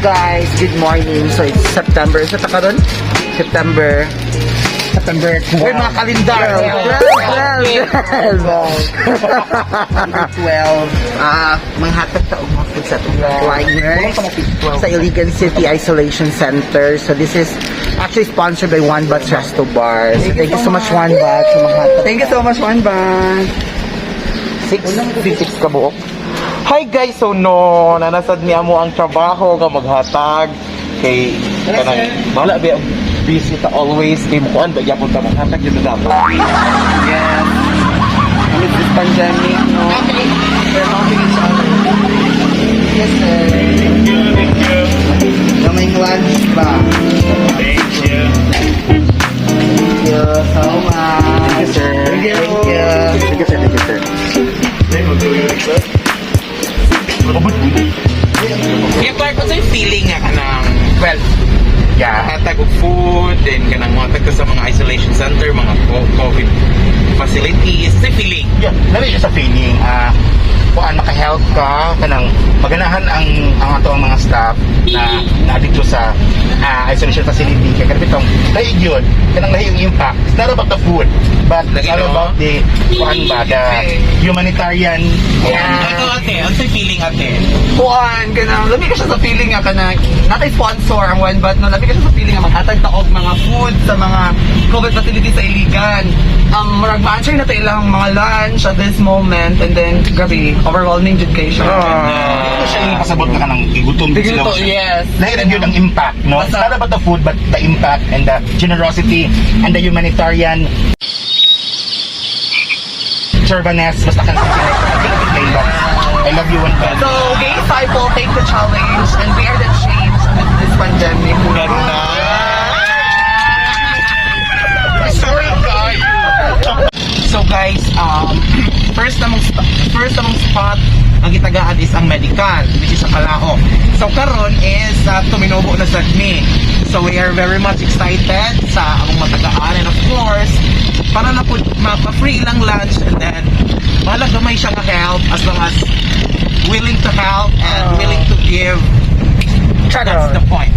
Guys, good morning. So it's September. Sa karon? September. September 12. Uy, mga kalendar. 12, 12, 12. Ah, manghatag ta og mga food sa atong flyers sa Iligan City Isolation Center. So this is actually sponsored by One Buds Resto Bar. So thank you so much, One Buds, sa manghatag. Thank you so much, Juan Ban. 6 ka buok. Hi guys, so no, nanasad niya mo ang trabaho nga maghatag kay kanang wala ba busy ta always kay mukuan ba gyapon ta maghatag gyud na dapat. Yes. Amid this pandemic, no? We're helping each other. Yes, sir. Thank you, thank you. Kaming lunch ba? Thank you. Thank you so much. Thank you, sir. Thank you. Thank you. Thank you, sir. Thank you, sir. Thank you. Kuya Clark, what's yung feeling nga kanang, well, hatag og food, then kanang mga ka sa mga isolation center, mga COVID facilities, sa feeling? Yeah, lami siya sa feeling. Ah, kuan maka-help ka kanang maganahan ang ato ang mga staff na na dito sa isolation facility kay kanang bitong lahi gyud kanang lahi yung impact. It's not about the food but it's Lagi, all no? about the kuan ba, the humanitarian. Yeah. Ikaw, ate, ano yung feeling, ate? Kuan, kanang, lami ka siya sa feeling nga kanang, natay sponsor ang One Bat, no? Lami ka siya sa feeling nga maghatag ta og mga food sa mga COVID facilities sa Iligan. Murag ma-answer na ta ilang mga lunch at this moment and then, grabe, overwhelming jud kay siya. Ito siya yung pasabot na kanang gigutom sila. Bigito, yes. Lahi ra gyud ang impact, no? It's not about the food but the impact and the generosity and the humanitarian servaness, basta kan box. I love you, One Bad. So, gay disciple, take the challenge and we are the change amid this pandemic. Ganda. Sorry, guys. So guys, first namong spot ang gitagaan is ang medical, which is sa Calao. So karon is Tominobo na sad mi. So we are very much excited sa among matagaan and of course, para na po ma-free ilang lunch and then bahala gamay siya nga help as long as willing to help and willing to give. That's the point.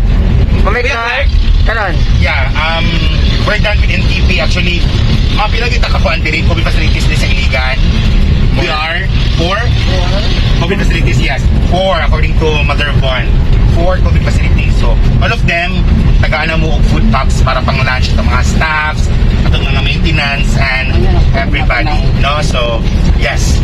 Mamay ka. Karon. Yeah, we're done with NTP actually. Mga pila kita ka kuan diri COVID facilities diri sa Iligan. We are four COVID facilities, yes. Four according to Mother Von. Four COVID facilities. So, all of them tagaan na mo og food packs para pang lunch sa mga staffs, atong mga maintenance and everybody, no? So, yes.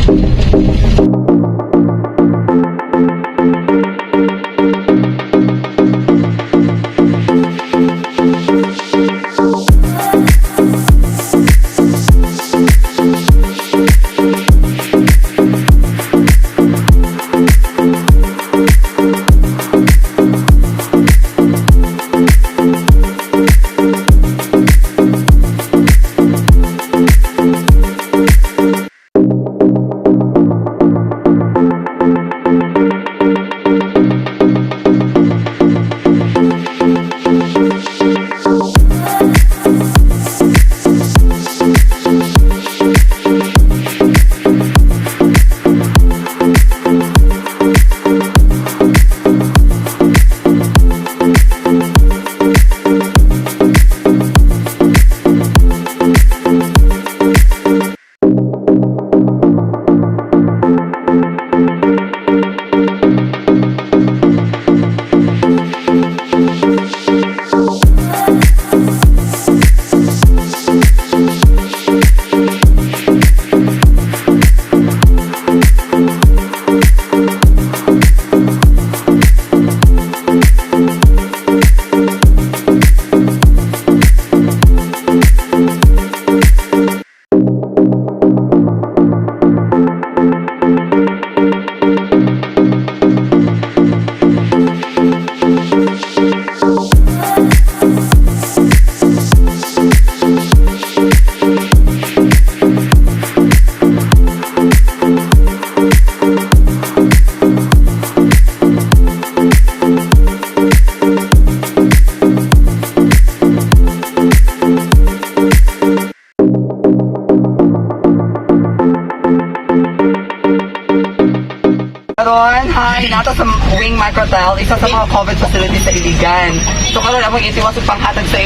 Karon, hi, naa ta sa Wing Microtel, isa sa mga COVID facilities sa Iligan. So karon among itiwas og panghatag sa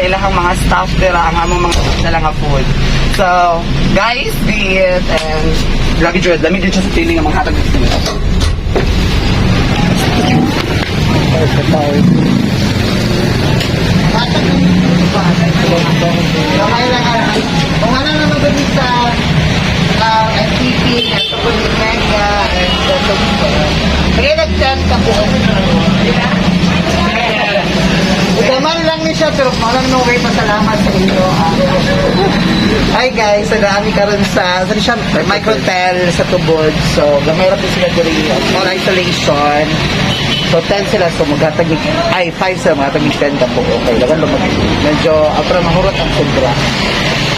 ilahang mga staff dira ang among mga dala nga food. So, guys, be it and grabe jud, lami jud siya sa feeling nga manghatag og food. Gamay lang ang kung ano naman gud sa NTP, and sa Mega, and sa kaya nag-10 ka po. Gamay lang ni siya, pero parang no way, pasalamat sa inyo. Ah. Hi guys, so naami karon sa siya, Microtel sa Tubod. So gamay ra po sila diri on isolation. So 10 sila, so maghatag mig ay 5 sila, maghatag mig 10 ka po. Okay, lagan ba medyo after mahurot ang sobra.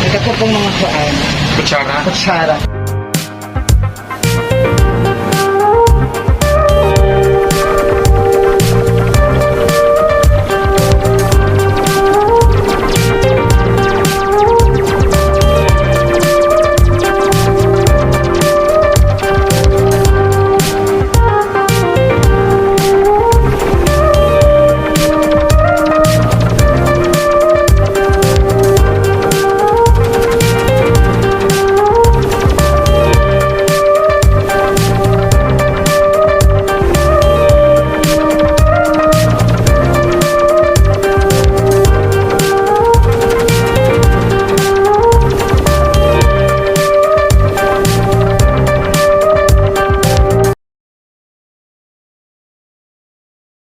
Ikaw pong mga kuan, Kutsara. Kutsara.